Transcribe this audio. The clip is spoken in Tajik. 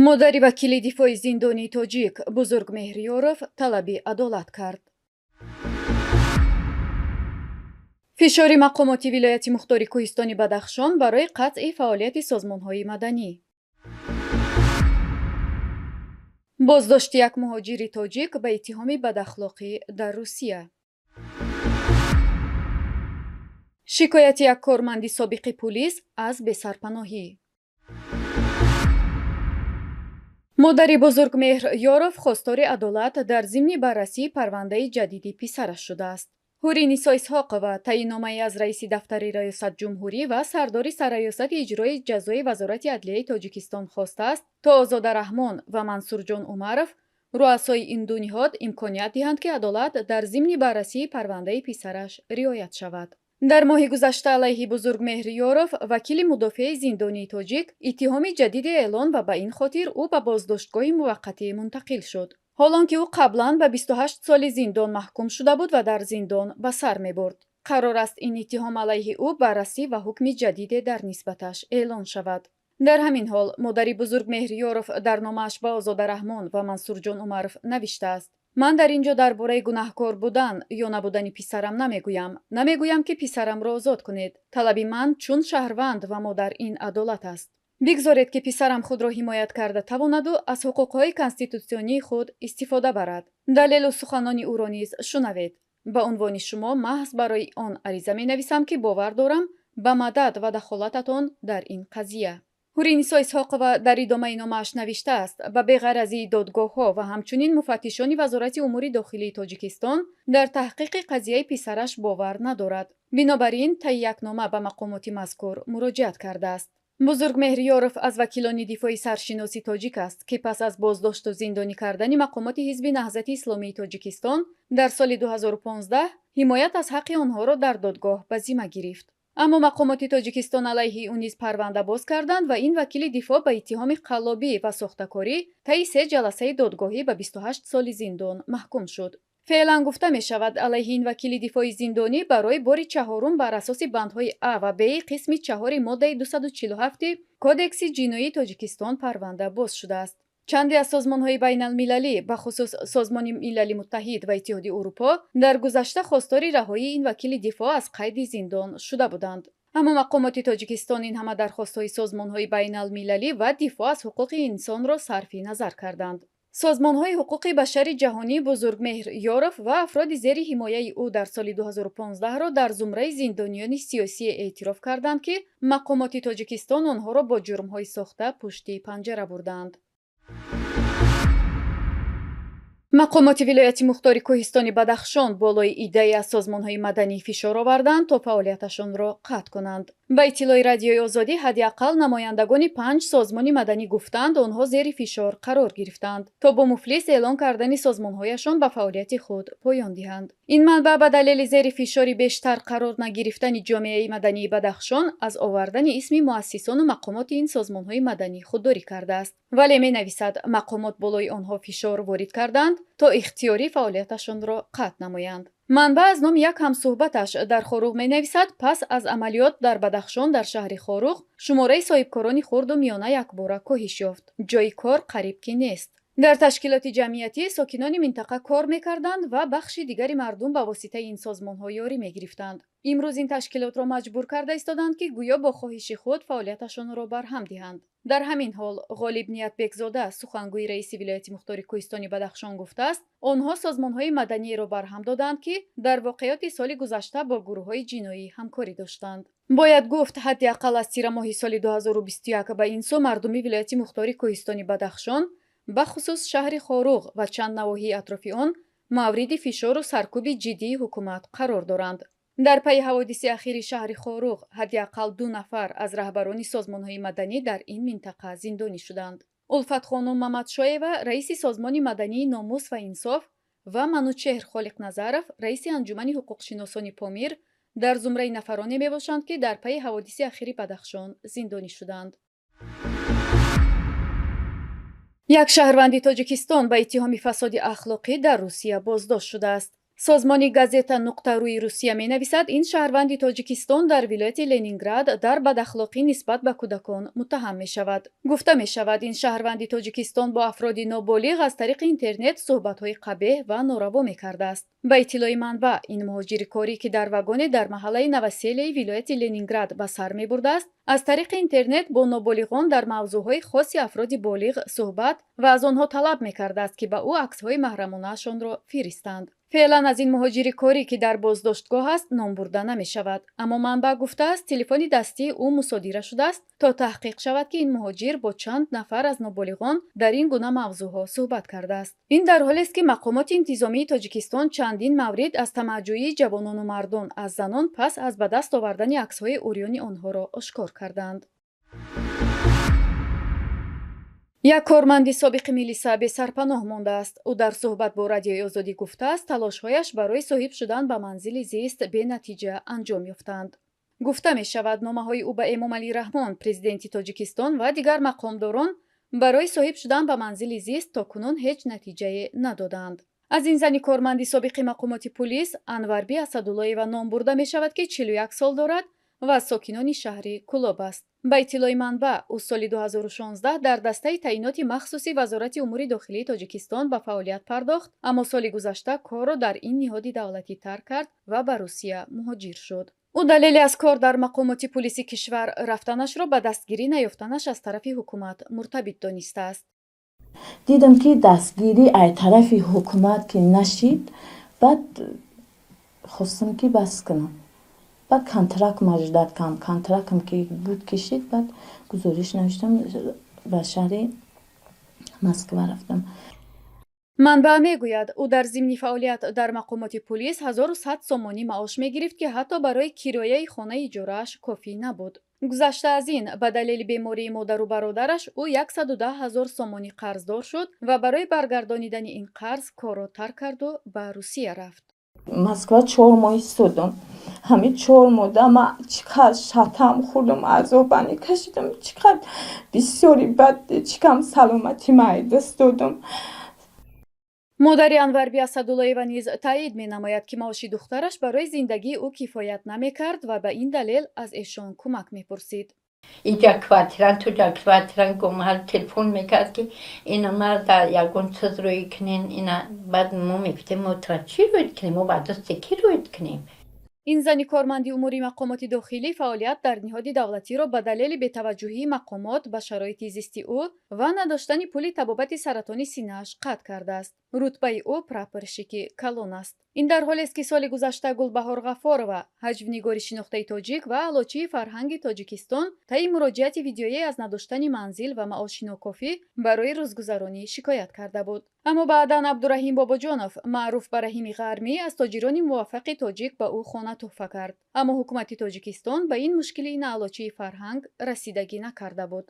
Модари вакили дифои зиндонии тоҷик Бузургмеҳр Ёров талаби адолат кард. Фишори мақомоти вилояти мухтори кӯҳистони Бадахшон барои қатъи фаъолияти созмонҳои маданӣ. Боздошти як муҳоҷири тоҷик ба иттиҳоми бадахлоқӣ дар Русия. Шикояти як корманди собиқи пулис аз бесарпаноҳӣ. Модари Бузургмеҳр Ёров хостори адолат дар зимни баррасии парвандаи ҷадиди писараш шудааст. Ҳуринисо Исҳоқова таъинномае аз раиси дафтари раёсатҷумҳурӣ ва сардори сарраёсати иҷрои ҷазои Вазорати адлияи Тоҷикистон хостааст, то Озода Раҳмон ва Мансурҷон Умаров, руасои ин ду ниҳод, имконият диҳанд, ки адолат дар зимни баррасии парвандаи писараш риоят шавад. Дар моҳи гузашта алайҳи Бузургмеҳр Ёров, вакили мудофеи зиндонии тоҷик, иттиҳоми ҷадиде эълон ва ба ин хотир ӯ ба боздоштгоҳи муваққатӣ мунтақил шуд. Ҳолон ки ӯ қаблан ба 28 соли зиндон маҳкум шуда буд ва дар зиндон ба сар мебурд. Қарор аст, ин иттиҳом алайҳи ӯ баррасӣ ва ҳукми ҷадиде дар нисбаташ эълон шавад. Дар ҳамин ҳол модари Бузургмеҳр Ёров дар номааш ба Озода Раҳмон ва Мансурҷон Умаров навиштааст: «Ман дар ин ҷо дар бораи гунаҳкор будан ё набудани писарам намегӯям. Намегӯям, ки писарамро озод кунед. Талаби ман чун шаҳрванд ва модар ин адолат аст. Бигзоред, ки писарам худро ҳимоят карда тавонаду аз ҳуқуқҳои конститутсионии худ истифода барад. Далелу суханони ӯро низ шунавед. Ба унвони шумо маҳз барои он ариза менависам, ки бовар дорам ба мадад ва дахолататон дар ин қазия». Ҳуринисо Исҳоқова дар идомаи номааш навиштааст, ба беғаразии додгоҳҳо ва ҳамчунин муфаттишони Вазорати умури дохилии Тоҷикистон дар таҳқиқи қазияи писараш бовар надорад. Бинобар ин таи як нома ба мақомоти мазкур муроҷиат кардааст. Бузургмеҳр Ёров аз вакилони дифои саршиноси тоҷик аст, ки пас аз боздошту зиндонӣ кардани мақомоти Ҳизби Наҳзати Исломии Тоҷикистон дар соли 2015 ҳимоят аз ҳаққи онҳоро дар додгоҳ ба зимма гирифт. Аммо мақомоти Тоҷикистон алайҳи ӯ низ парванда боз карданд ва ин вакили дифоъ ба иттиҳоми қаллобӣ ва сохтакорӣ таи се ҷаласаи додгоҳӣ ба 28 соли зиндон маҳкум шуд. Феълан, гуфта мешавад, алайҳи ин вакили дифои зиндонӣ барои бори чаҳорум бар асоси бандҳои а ва б қисми чаҳори моддаи 247 Кодекси ҷиноии Тоҷикистон парванда боз шудааст. Чанде аз созмонҳои байналмилалӣ, бахусус Созмони Милали Муттаҳид ва Иттиҳоди Урупо, дар гузашта хостори раҳоии ин вакили дифоъ аз қайди зиндон шуда буданд. Аммо мақомоти Тоҷикистон ин ҳама дархостҳои созмонҳои байналмилалӣ ва дифоъ аз ҳуқуқи инсонро сарфи назар карданд. Созмонҳои ҳуқуқи башари ҷаҳонӣ Бузургмеҳр Ёров ва афроди зери ҳимояи ӯ дар соли 2015-ро дар зумраи зиндониёни сиёсие эътироф карданд, ки мақомоти Тоҷикистон онҳоро бо ҷурмҳои сохта пушти панҷара бурдаанд. Мақомоти вилояти мухтори кӯҳистони Бадахшон болои иддае аз созмонҳои маданӣ фишор оварданд, то фаъолияташонро қатъ кунанд. Ба иттилои Радиои Озодӣ, ҳадди ақал намояндагони панҷ созмони маданӣ гуфтанд, онҳо зери фишор қарор гирифтанд, то бо муфлис эълон кардани созмонҳояшон ба фаъолияти худ поён диҳанд. Ин манбаъ ба далели зери фишори бештар қарор нагирифтани ҷомеаи мадании Бадахшон аз овардани исми муассисону мақомоти ин созмонҳои маданӣ худдорӣ кардааст, вале менависад, мақомот болои онҳо фишор ворид карданд, то ихтиёрӣ фаъолияташонро қатъ намоянд. Манбаъ аз номи як ҳамсӯҳбаташ дар Хоруғ менависад, пас аз амалиёт дар Бадахшон дар шаҳри Хоруғ шумораи соҳибкорони хурду миёна якбора коҳиш ёфт. Ҷойи кор қариб ки нест. Дар ташкилоти ҷамъиятӣ сокинони минтақа кор мекарданд ва бахши дигари мардум ба воситаи ин созмонҳо ёрӣ мегирифтанд. Имрӯз ин ташкилотро маҷбур карда истоданд, ки гӯё бо хоҳиши худ фаъолияташонро барҳам диҳанд. Дар ҳамин ҳол Ғолиб Ниятбекзода, сухангӯи раиси вилояти мухтори кӯҳистони Бадахшон, гуфтааст, онҳо созмонҳои маданиеро барҳам доданд, ки дар воқеоти соли гузашта бо гурӯҳҳои ҷиноӣ ҳамкорӣ доштанд. Бояд гуфт, ҳадди ақал аз тирамоҳи соли 2021 ба ин сӯ мардуми вилояти мухтори кӯҳистони Бадахшон, бахусус шаҳри Хоруғ ва чанд навоҳии атрофи он, мавриди фишору саркӯби ҷиддии ҳукумат қарор доранд. Дар пайи ҳаводиси ахири шаҳри Хоруғ ҳадди ақал ду нафар аз раҳбарони созмонҳои маданӣ дар ин минтақа зиндонӣ шуданд. Улфатхонум Мамадшоева, раиси созмони мадании «Номус ва инсоф», ва Манучеҳр Холиқназаров, раиси Анҷумани ҳуқуқшиносони Помир, дар зумраи нафароне мебошанд, ки дар пайи ҳаводиси ахири Бадахшон зиндонӣ шуданд. Як шаҳрванди Тоҷикистон ба иттиҳоми фасоди ахлоқӣ дар Русия боздошт шудааст. Созмони газета нуқта рӯи Русия менависад, ин шаҳрванди Тоҷикистон дар вилояти Ленинград дар бадахлоқӣ нисбат ба кӯдакон муттаҳам мешавад. Гуфта мешавад, ин шаҳрванди Тоҷикистон бо афроди ноболиғ аз тариқи интернет суҳбатҳои қабеҳ ва нораво мекардааст. Ба иттилои манбаъ, ин муҳоҷири корӣ, ки дар вагоне дар маҳаллаи Новоселияи вилояти Ленинград ба сар мебурдааст, аз тариқи интернет бо ноболиғон дар мавзӯъҳои хоси афроди болиғ суҳбат ва аз онҳо талаб мекардааст, ки ба ӯ аксҳои маҳрамонаашонро фиристанд. Феълан аз ин муҳоҷири корӣ, ки дар боздоштгоҳ аст, ном бурда намешавад. Аммо манбаъ гуфтааст, телефони дастии ӯ мусодира шудааст, то таҳқиқ шавад, ки ин муҳоҷир бо чанд нафар аз ноболиғон дар ин гуна мавзӯъҳо суҳбат кардааст. Ин дар ҳолест, ки мақомоти интизомии Тоҷикистон чандин маврид аз тамаъҷӯии ҷавонону мардон аз занон пас аз ба даст овардани аксҳои урёни онҳоро ошкор карданд. Як корманди собиқи милиса бесарпаноҳ мондааст. Ӯ дар суҳбат бо Радиои Озодӣ гуфтааст, талошҳояш барои соҳиб шудан ба манзили зист бенатиҷа анҷом ёфтанд. Гуфта мешавад, номаҳои ӯ ба Эмомалӣ Раҳмон, президенти Тоҷикистон ва дигар мақомдорон барои соҳиб шудан ба манзили зист то кунун ҳеҷ натиҷае надоданд. Аз ин зани корманди собиқи мақомоти пулис Анварби Асадуллоева ном бурда мешавад, ки 41 сол дорад ва аз сокинони шаҳри Кӯлоб аст. Ба иттилои манбаъ, ӯ соли 2016 дар дастаи таъиноти махсуси Вазорати умури дохилии Тоҷикистон ба фаъолият пардохт, аммо соли гузашта корро дар ин ниҳоди давлатӣ тарк кард ва ба Русия муҳоҷир шуд. Ӯ далеле аз кор дар мақомоти пулиси кишвар рафтанашро ба дастгирӣ наёфтанаш аз тарафи ҳукумат муртабит донистааст. Дидам, ки дастгирӣ ай тарафи ҳукумат ки нашид, баъд хостам, ки бас кунам. Баъд контракт ждать кардам, контрактам ки буд, кишид, баъд гузориш навиштам, ба шаҳри Москва рафтам. Манбаъ мегӯяд, ӯ дар зимни фаъолият дар мақомоти пулис 1100 сомонӣ маош мегирифт, ки ҳатто барои кирояи хонаи иҷорааш кофӣ набуд. Гузашта аз ин, ба далели бемории модару бародараш ӯ 110 ҳазор сомонӣ қарздор шуд ва барои баргардонидани ин қарз корро тарк карду ба Русия рафт. Москва 4 моҳ истодам. Ҳамин 4 моҳда ман чӣ қадр шатам хӯрдам, азобани кашидам, чӣ қадр бисёри бад чӣ кам саломатӣ ман даст додам. Модари Анварби Асадуллоева низ таъид менамояд, ки маоши духтараш барои зиндагии ӯ кифоят намекард ва ба ин далел аз эшон кӯмак мепурсид. Инҷа квартиран, туҷа квартиран, гумҳал телефон мекард, ки ина марда ягон чиз рӯй кунен. Ина баъд мо мегуфтем: мо тра чӣ рӯй кунем, мо ба дасти кӣ рӯй кунем? Ин зани корманди умури мақомоти дохилӣ фаъолият дар ниҳоди давлатиро ба далели бетаваҷҷӯҳии мақомот ба шароити зисти ӯ ва надоштани пули табобати саратони синааш қатъ кардааст. Рутбаи ӯ прапорщики калон аст. Ин дар ҳолест, ки соли гузашта Гулбаҳор Ғафорова, ҳаҷвнигори шинохтаи тоҷик ва аълочии фарҳанги Тоҷикистон, таи муроҷиати видеоӣ аз надоштани манзил ва маоши нокофӣ барои рӯзгузаронӣ шикоят карда буд. Аммо баъдан Абдураҳим Бобоҷонов, маъруф ба Раҳими Ғармӣ, аз тоҷирони муваффақи тоҷик, ба ӯ хона тӯҳфа кард. Аммо ҳукумати Тоҷикистон ба ин мушкили ин аълочии фарҳанг расидагӣ накарда буд.